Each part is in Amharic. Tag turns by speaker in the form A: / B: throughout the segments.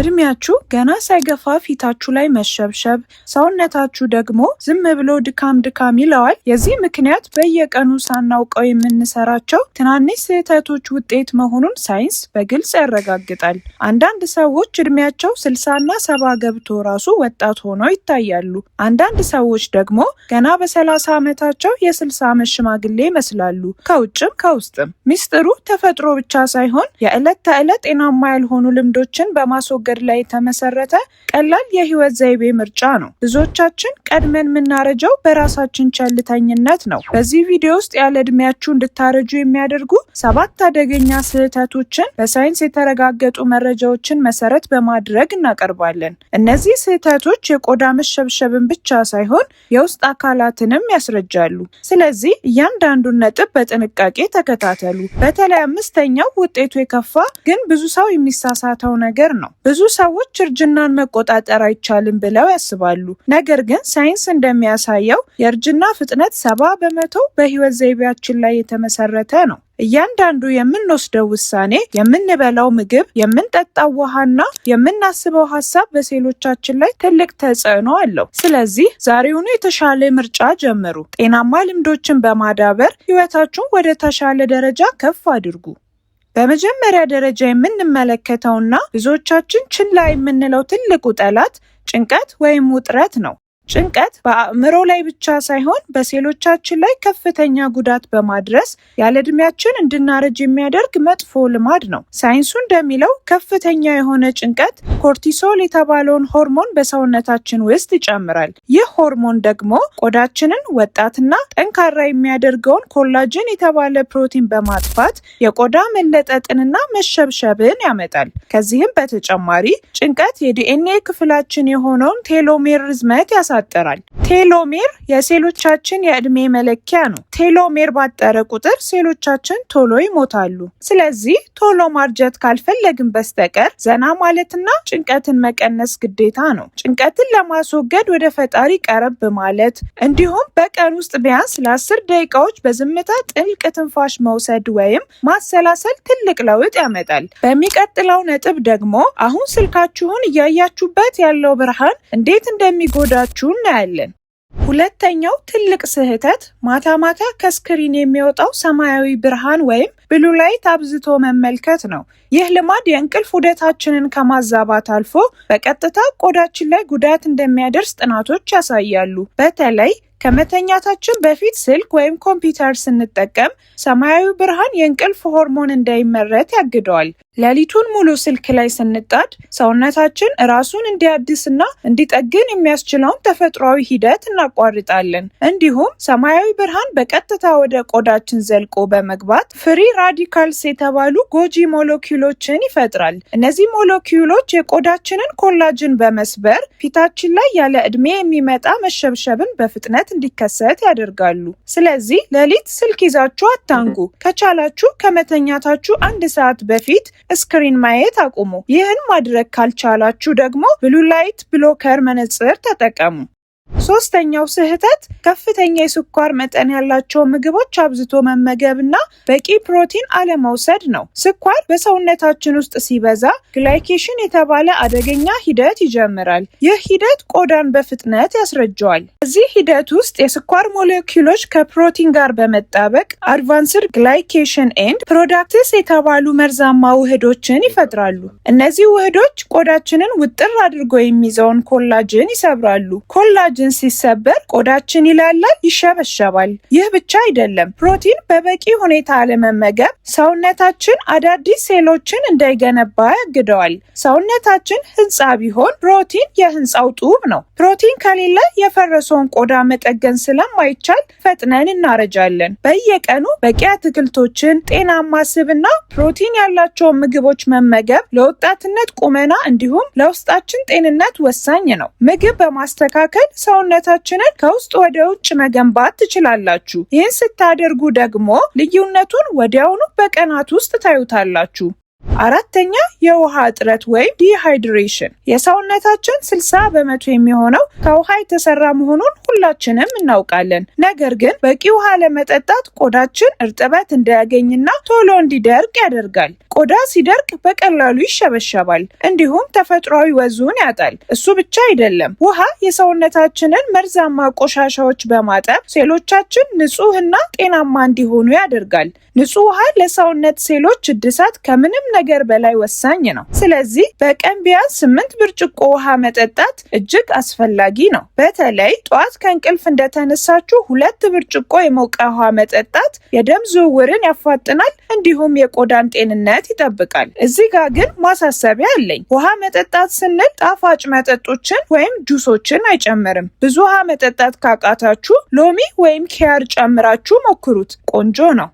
A: እድሜያችሁ ገና ሳይገፋ ፊታችሁ ላይ መሸብሸብ፣ ሰውነታችሁ ደግሞ ዝም ብሎ ድካም ድካም ይለዋል። የዚህ ምክንያት በየቀኑ ሳናውቀው የምንሰራቸው ትናንሽ ስህተቶች ውጤት መሆኑን ሳይንስ በግልጽ ያረጋግጣል። አንዳንድ ሰዎች እድሜያቸው 60ና 70 ገብቶ ራሱ ወጣት ሆነው ይታያሉ። አንዳንድ ሰዎች ደግሞ ገና በ30 ዓመታቸው የ60 ዓመት ሽማግሌ ይመስላሉ፣ ከውጭም ከውስጥም። ሚስጥሩ ተፈጥሮ ብቻ ሳይሆን የዕለት ተዕለት ጤናማ ያልሆኑ ልምዶችን በማስወገድ ላይ የተመሰረተ ቀላል የህይወት ዘይቤ ምርጫ ነው። ብዙዎቻችን ቀድመን የምናረጀው በራሳችን ቸልተኝነት ነው። በዚህ ቪዲዮ ውስጥ ያለ እድሜያችሁ እንድታረጁ የሚያደርጉ ሰባት አደገኛ ስህተቶችን በሳይንስ የተረጋገጡ መረጃዎችን መሰረት በማድረግ እናቀርባለን። እነዚህ ስህተቶች የቆዳ መሸብሸብን ብቻ ሳይሆን የውስጥ አካላትንም ያስረጃሉ። ስለዚህ እያንዳንዱን ነጥብ በጥንቃቄ ተከታተሉ። በተለይ አምስተኛው ውጤቱ የከፋ ግን ብዙ ሰው የሚሳሳተው ነገር ነው። ብዙ ሰዎች እርጅናን መቆጣጠር አይቻልም ብለው ያስባሉ። ነገር ግን ሳይንስ እንደሚያሳየው የእርጅና ፍጥነት 70% በህይወት ዘይቤያችን ላይ የተመሰረተ ነው። እያንዳንዱ የምንወስደው ውሳኔ፣ የምንበላው ምግብ፣ የምንጠጣው ውሃና የምናስበው ሀሳብ በሴሎቻችን ላይ ትልቅ ተጽዕኖ አለው። ስለዚህ ዛሬውኑ የተሻለ ምርጫ ጀምሩ። ጤናማ ልምዶችን በማዳበር ህይወታችሁን ወደ ተሻለ ደረጃ ከፍ አድርጉ። በመጀመሪያ ደረጃ የምንመለከተውና ብዙዎቻችን ችላ የምንለው ትልቁ ጠላት ጭንቀት ወይም ውጥረት ነው። ጭንቀት በአእምሮ ላይ ብቻ ሳይሆን በሴሎቻችን ላይ ከፍተኛ ጉዳት በማድረስ ያለ እድሜያችን እንድናረጅ የሚያደርግ መጥፎ ልማድ ነው። ሳይንሱ እንደሚለው ከፍተኛ የሆነ ጭንቀት cortisol የተባለውን ሆርሞን በሰውነታችን ውስጥ ይጨምራል። ይህ ሆርሞን ደግሞ ቆዳችንን ወጣትና ጠንካራ የሚያደርገውን collagen የተባለ ፕሮቲን በማጥፋት የቆዳ መለጠጥንና መሸብሸብን ያመጣል። ከዚህም በተጨማሪ ጭንቀት የዲኤንኤ ክፍላችን የሆነውን telomere ርዝመት ያሳጥራል። Telomere የሴሎቻችን የእድሜ መለኪያ ነው። Telomere ባጠረ ቁጥር ሴሎቻችን ቶሎ ይሞታሉ። ስለዚህ ቶሎ ማርጀት ካልፈለግን በስተቀር ዘና ማለትና ጭንቀትን መቀነስ ግዴታ ነው። ጭንቀትን ለማስወገድ ወደ ፈጣሪ ቀረብ ማለት እንዲሁም በቀን ውስጥ ቢያንስ ለ10 ደቂቃዎች በዝምታ ጥልቅ ትንፋሽ መውሰድ ወይም ማሰላሰል ትልቅ ለውጥ ያመጣል። በሚቀጥለው ነጥብ ደግሞ አሁን ስልካችሁን እያያችሁበት ያለው ብርሃን እንዴት እንደሚጎዳችሁ እናያለን። ሁለተኛው ትልቅ ስህተት ማታ ማታ ከ screen የሚወጣው ሰማያዊ ብርሃን ወይም blue light አብዝቶ መመልከት ነው። ይህ ልማድ የእንቅልፍ ዑደታችንን ከማዛባት አልፎ በቀጥታ ቆዳችን ላይ ጉዳት እንደሚያደርስ ጥናቶች ያሳያሉ። በተለይ ከመተኛታችን በፊት ስልክ ወይም ኮምፒውተር ስንጠቀም ሰማያዊ ብርሃን የእንቅልፍ ሆርሞን እንዳይመረት ያግደዋል። ሌሊቱን ሙሉ ስልክ ላይ ስንጣድ ሰውነታችን ራሱን እንዲያድስና እንዲጠግን የሚያስችለውን ተፈጥሯዊ ሂደት እናቋርጣለን። እንዲሁም ሰማያዊ ብርሃን በቀጥታ ወደ ቆዳችን ዘልቆ በመግባት free radicals የተባሉ ጎጂ ሞለኪውሎችን ይፈጥራል። እነዚህ ሞለኪውሎች የቆዳችንን collagen በመስበር ፊታችን ላይ ያለ ዕድሜ የሚመጣ መሸብሸብን በፍጥነት እንዲከሰት ያደርጋሉ። ስለዚህ ሌሊት ስልክ ይዛችሁ አታንጉ። ከቻላችሁ ከመተኛታችሁ አንድ ሰዓት በፊት screen ማየት አቁሙ። ይህን ማድረግ ካልቻላችሁ ደግሞ blue light blocker መነጽር ተጠቀሙ። ሶስተኛው ስህተት ከፍተኛ የስኳር መጠን ያላቸው ምግቦች አብዝቶ መመገብና በቂ ፕሮቲን አለመውሰድ ነው። ስኳር በሰውነታችን ውስጥ ሲበዛ glycation የተባለ አደገኛ ሂደት ይጀምራል። ይህ ሂደት ቆዳን በፍጥነት ያስረጀዋል። በዚህ ሂደት ውስጥ የስኳር ሞለኪውሎች ከፕሮቲን ጋር በመጣበቅ advanced glycation end products የተባሉ መርዛማ ውህዶችን ይፈጥራሉ። እነዚህ ውህዶች ቆዳችንን ውጥር አድርጎ የሚይዘውን collagen ይሰብራሉ። Collagen ሲሰበር ቆዳችን ይላላል፣ ይሸበሸባል። ይህ ብቻ አይደለም። ፕሮቲን በበቂ ሁኔታ አለመመገብ ሰውነታችን አዳዲስ ሴሎችን እንዳይገነባ ያግደዋል። ሰውነታችን ህንፃ ቢሆን ፕሮቲን የህንፃው ጡብ ነው። ፕሮቲን ከሌለ የፈረሰውን ቆዳ መጠገን ስለማይቻል ፈጥነን እናረጃለን። በየቀኑ በቂ አትክልቶችን፣ ጤናማ ስብና ፕሮቲን ያላቸውን ምግቦች መመገብ ለወጣትነት ቁመና እንዲሁም ለውስጣችን ጤንነት ወሳኝ ነው። ምግብ በማስተካከል ሰውነታችንን ከውስጥ ወደ ውጭ መገንባት ትችላላችሁ። ይህን ስታደርጉ ደግሞ ልዩነቱን ወዲያውኑ በቀናት ውስጥ ታዩታላችሁ። አራተኛ፣ የውሃ እጥረት ወይም dehydration። የሰውነታችን 60% የሚሆነው ከውሃ የተሰራ መሆኑን ሁላችንም እናውቃለን። ነገር ግን በቂ ውሃ አለመጠጣት ቆዳችን እርጥበት እንዳያገኝና ቶሎ እንዲደርቅ ያደርጋል። ቆዳ ሲደርቅ በቀላሉ ይሸበሸባል፣ እንዲሁም ተፈጥሯዊ ወዙን ያጣል። እሱ ብቻ አይደለም፣ ውሃ የሰውነታችንን መርዛማ ቆሻሻዎች በማጠብ ሴሎቻችን ንጹህና ጤናማ እንዲሆኑ ያደርጋል። ንጹህ ውሃ ለሰውነት ሴሎች እድሳት ከምንም ነገር በላይ ወሳኝ ነው። ስለዚህ በቀን ቢያንስ 8 ብርጭቆ ውሃ መጠጣት እጅግ አስፈላጊ ነው። በተለይ ጠዋት ከእንቅልፍ እንደተነሳችሁ 2 ብርጭቆ የሞቀ ውሃ መጠጣት የደም ዝውውርን ያፋጥናል፣ እንዲሁም የቆዳን ጤንነት ይጠብቃል። እዚህ ጋር ግን ማሳሰቢያ አለኝ። ውሃ መጠጣት ስንል ጣፋጭ መጠጦችን ወይም ጁሶችን አይጨምርም። ብዙ ውሃ መጠጣት ካቃታችሁ ሎሚ ወይም ኪያር ጨምራችሁ ሞክሩት። ቆንጆ ነው።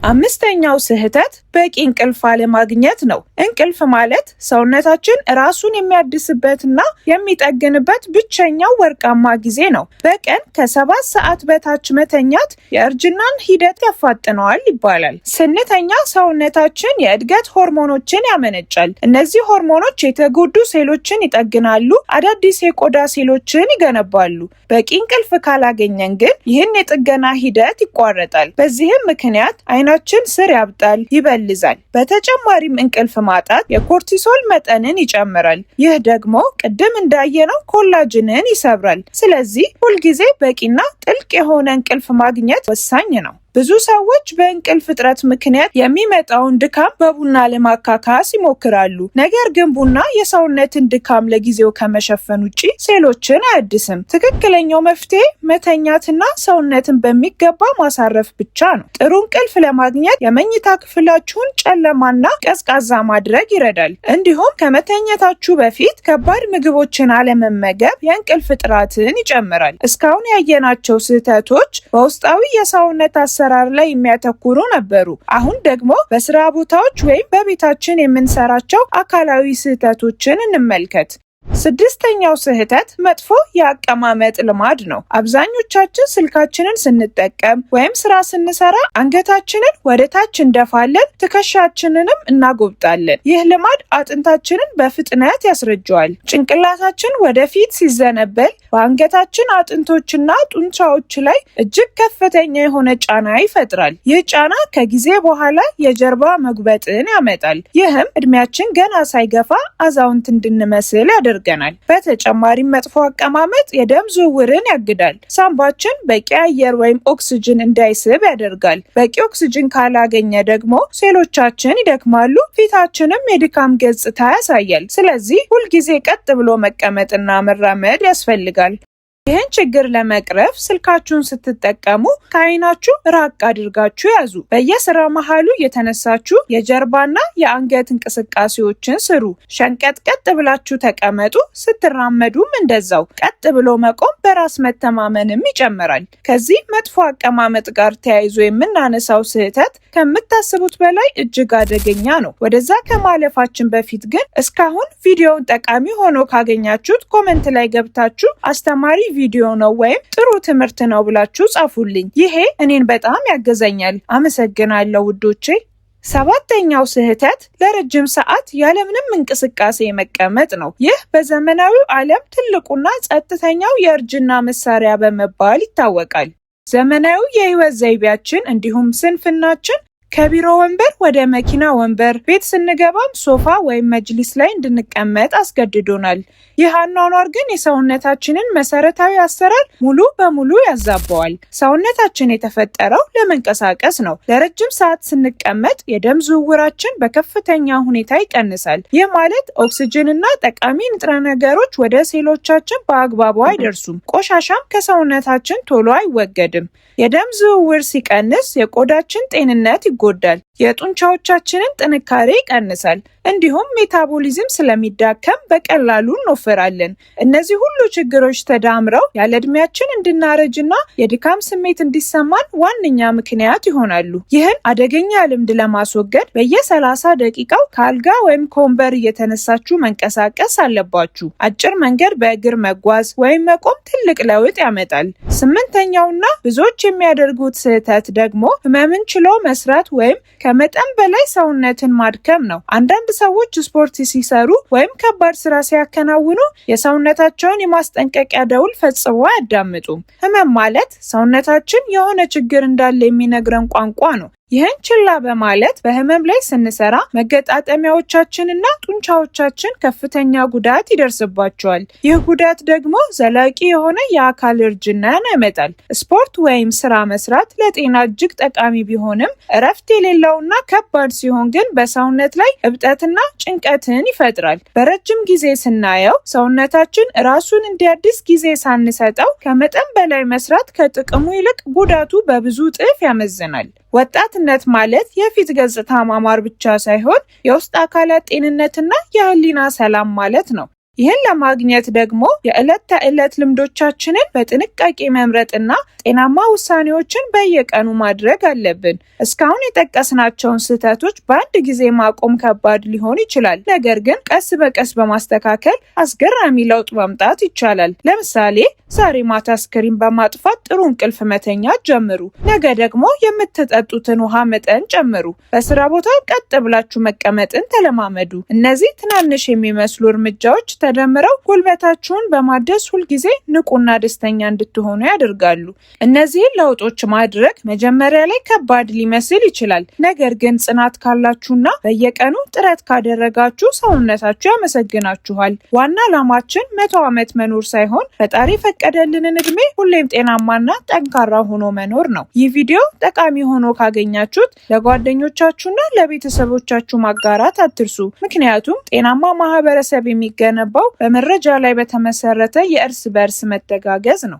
A: አምስተኛው ስህተት በቂ እንቅልፍ አለማግኘት ነው። እንቅልፍ ማለት ሰውነታችን ራሱን የሚያድስበትና የሚጠግንበት ብቸኛው ወርቃማ ጊዜ ነው። በቀን ከ7 ሰዓት በታች መተኛት የእርጅናን ሂደት ያፋጥነዋል ይባላል። ስንተኛ ሰውነታችን የእድገት ሆርሞኖችን ያመነጫል። እነዚህ ሆርሞኖች የተጎዱ ሴሎችን ይጠግናሉ፣ አዳዲስ የቆዳ ሴሎችን ይገነባሉ። በቂ እንቅልፍ ካላገኘን ግን ይህን የጥገና ሂደት ይቋረጣል። በዚህም ምክንያት አይናችን ስር ያብጣል፣ ይበልዛል። በተጨማሪም እንቅልፍ ማጣት የ cortisol መጠንን ይጨምራል። ይህ ደግሞ ቅድም እንዳየነው collagen ን ይሰብራል። ስለዚህ ሁልጊዜ በቂና ጥልቅ የሆነ እንቅልፍ ማግኘት ወሳኝ ነው። ብዙ ሰዎች በእንቅልፍ እጥረት ምክንያት የሚመጣውን ድካም በቡና ለማካካስ ይሞክራሉ። ነገር ግን ቡና የሰውነትን ድካም ለጊዜው ከመሸፈን ውጪ ሴሎችን አያድስም። ትክክለኛው መፍትሄ መተኛትና ሰውነትን በሚገባ ማሳረፍ ብቻ ነው። ጥሩ እንቅልፍ ለማግኘት የመኝታ ክፍላችሁን ጨለማና ቀዝቃዛ ማድረግ ይረዳል። እንዲሁም ከመተኛታችሁ በፊት ከባድ ምግቦችን አለመመገብ የእንቅልፍ ጥራትን ይጨምራል። እስካሁን ያየናቸው ስህተቶች በውስጣዊ የሰውነት አሰራር ላይ የሚያተኩሩ ነበሩ። አሁን ደግሞ በስራ ቦታዎች ወይም በቤታችን የምንሰራቸው አካላዊ ስህተቶችን እንመልከት። ስድስተኛው ስህተት መጥፎ የአቀማመጥ ልማድ ነው። አብዛኞቻችን ስልካችንን ስንጠቀም ወይም ስራ ስንሰራ አንገታችንን ወደ ታች እንደፋለን፣ ትከሻችንንም እናጎብጣለን። ይህ ልማድ አጥንታችንን በፍጥነት ያስረጀዋል። ጭንቅላታችን ወደፊት ሲዘነበል በአንገታችን አጥንቶችና ጡንቻዎች ላይ እጅግ ከፍተኛ የሆነ ጫና ይፈጥራል። ይህ ጫና ከጊዜ በኋላ የጀርባ መጉበጥን ያመጣል። ይህም እድሜያችን ገና ሳይገፋ አዛውንት እንድንመስል ያደርገናል። በተጨማሪም መጥፎ አቀማመጥ የደም ዝውውርን ያግዳል። ሳንባችን በቂ አየር ወይም ኦክስጅን እንዳይስብ ያደርጋል። በቂ ኦክስጅን ካላገኘ ደግሞ ሴሎቻችን ይደክማሉ፣ ፊታችንም የድካም ገጽታ ያሳያል። ስለዚህ ሁልጊዜ ቀጥ ብሎ መቀመጥና መራመድ ያስፈልጋል። ይህን ችግር ለመቅረፍ ስልካችሁን ስትጠቀሙ ከአይናችሁ ራቅ አድርጋችሁ ያዙ። በየስራ መሃሉ እየተነሳችሁ የጀርባና የአንገት እንቅስቃሴዎችን ስሩ። ሸንቀጥቀጥ ብላችሁ ተቀመጡ። ስትራመዱም እንደዛው። ቀጥ ብሎ መቆም በራስ መተማመንም ይጨምራል። ከዚህ መጥፎ አቀማመጥ ጋር ተያይዞ የምናነሳው ስህተት ከምታስቡት በላይ እጅግ አደገኛ ነው። ወደዛ ከማለፋችን በፊት ግን እስካሁን ቪዲዮውን ጠቃሚ ሆኖ ካገኛችሁት comment ላይ ገብታችሁ አስተማሪ ቪዲዮ ነው ወይም ጥሩ ትምህርት ነው ብላችሁ ጻፉልኝ። ይሄ እኔን በጣም ያግዘኛል። አመሰግናለሁ ውዶቼ። ሰባተኛው ስህተት ለረጅም ሰዓት ያለምንም እንቅስቃሴ መቀመጥ ነው። ይህ በዘመናዊው ዓለም ትልቁና ጸጥተኛው የእርጅና መሳሪያ በመባል ይታወቃል። ዘመናዊው የህይወት ዘይቤያችን እንዲሁም ስንፍናችን ከቢሮ ወንበር ወደ መኪና ወንበር፣ ቤት ስንገባም ሶፋ ወይም መጅሊስ ላይ እንድንቀመጥ አስገድዶናል። ይህ አኗኗር ግን የሰውነታችንን መሰረታዊ አሰራር ሙሉ በሙሉ ያዛበዋል። ሰውነታችን የተፈጠረው ለመንቀሳቀስ ነው። ለረጅም ሰዓት ስንቀመጥ የደም ዝውውራችን በከፍተኛ ሁኔታ ይቀንሳል። ይህ ማለት ኦክስጅንና ጠቃሚ ንጥረ ነገሮች ወደ ሴሎቻችን በአግባቡ አይደርሱም። ቆሻሻም ከሰውነታችን ቶሎ አይወገድም። የደም ዝውውር ሲቀንስ የቆዳችን ጤንነት ይጎዳል፣ የጡንቻዎቻችንን ጥንካሬ ይቀንሳል፣ እንዲሁም metabolism ስለሚዳከም በቀላሉ እንወፍራለን። እነዚህ ሁሉ ችግሮች ተዳምረው ያለ እድሜያችን እንድናረጅና የድካም ስሜት እንዲሰማን ዋነኛ ምክንያት ይሆናሉ። ይህን አደገኛ ልምድ ለማስወገድ በየ30 ደቂቃው ከአልጋ ወይም ከወንበር እየተነሳችሁ መንቀሳቀስ አለባችሁ። አጭር መንገድ በእግር መጓዝ ወይም መቆም ትልቅ ለውጥ ያመጣል። ስምንተኛውና ብዙዎች የሚያደርጉት ስህተት ደግሞ ህመምን ችሎ መስራት ወይም ከመጠን በላይ ሰውነትን ማድከም ነው። አንዳንድ ሰዎች ስፖርት ሲሰሩ ወይም ከባድ ስራ ሲያከናውኑ የሰውነታቸውን የማስጠንቀቂያ ደውል ፈጽሞ አያዳምጡም። ህመም ማለት ሰውነታችን የሆነ ችግር እንዳለ የሚነግረን ቋንቋ ነው። ይህን ችላ በማለት በህመም ላይ ስንሰራ መገጣጠሚያዎቻችንና ጡንቻዎቻችን ከፍተኛ ጉዳት ይደርስባቸዋል። ይህ ጉዳት ደግሞ ዘላቂ የሆነ የአካል እርጅናን ያመጣል። ስፖርት ወይም ስራ መስራት ለጤና እጅግ ጠቃሚ ቢሆንም እረፍት የሌለውና ከባድ ሲሆን ግን በሰውነት ላይ እብጠትና ጭንቀትን ይፈጥራል። በረጅም ጊዜ ስናየው ሰውነታችን ራሱን እንዲያድስ ጊዜ ሳንሰጠው ከመጠን በላይ መስራት ከጥቅሙ ይልቅ ጉዳቱ በብዙ እጥፍ ያመዝናል። ወጣትነት ማለት የፊት ገጽታ ማማር ብቻ ሳይሆን የውስጥ አካላት ጤንነትና የህሊና ሰላም ማለት ነው። ይህን ለማግኘት ደግሞ የዕለት ተዕለት ልምዶቻችንን በጥንቃቄ መምረጥና ጤናማ ውሳኔዎችን በየቀኑ ማድረግ አለብን። እስካሁን የጠቀስናቸውን ስህተቶች በአንድ ጊዜ ማቆም ከባድ ሊሆን ይችላል። ነገር ግን ቀስ በቀስ በማስተካከል አስገራሚ ለውጥ ማምጣት ይቻላል። ለምሳሌ ዛሬ ማታ screen በማጥፋት ጥሩ እንቅልፍ መተኛት ጀምሩ። ነገ ደግሞ የምትጠጡትን ውሃ መጠን ጨምሩ። በስራ ቦታ ቀጥ ብላችሁ መቀመጥን ተለማመዱ። እነዚህ ትናንሽ የሚመስሉ እርምጃዎች ተደምረው ጉልበታችሁን በማደስ ሁልጊዜ ንቁና ደስተኛ እንድትሆኑ ያደርጋሉ። እነዚህን ለውጦች ማድረግ መጀመሪያ ላይ ከባድ ሊመስል ይችላል። ነገር ግን ጽናት ካላችሁና በየቀኑ ጥረት ካደረጋችሁ ሰውነታችሁ ያመሰግናችኋል። ዋና ዓላማችን 100 ዓመት መኖር ሳይሆን ፈጣሪ የፈቀደልንን እድሜ ሁሌም ጤናማና ጠንካራ ሆኖ መኖር ነው። ይህ ቪዲዮ ጠቃሚ ሆኖ ካገኛችሁት ለጓደኞቻችሁና ለቤተሰቦቻችሁ ማጋራት አትርሱ። ምክንያቱም ጤናማ ማህበረሰብ የሚገነባው በመረጃ ላይ በተመሰረተ የእርስ በእርስ መተጋገዝ ነው።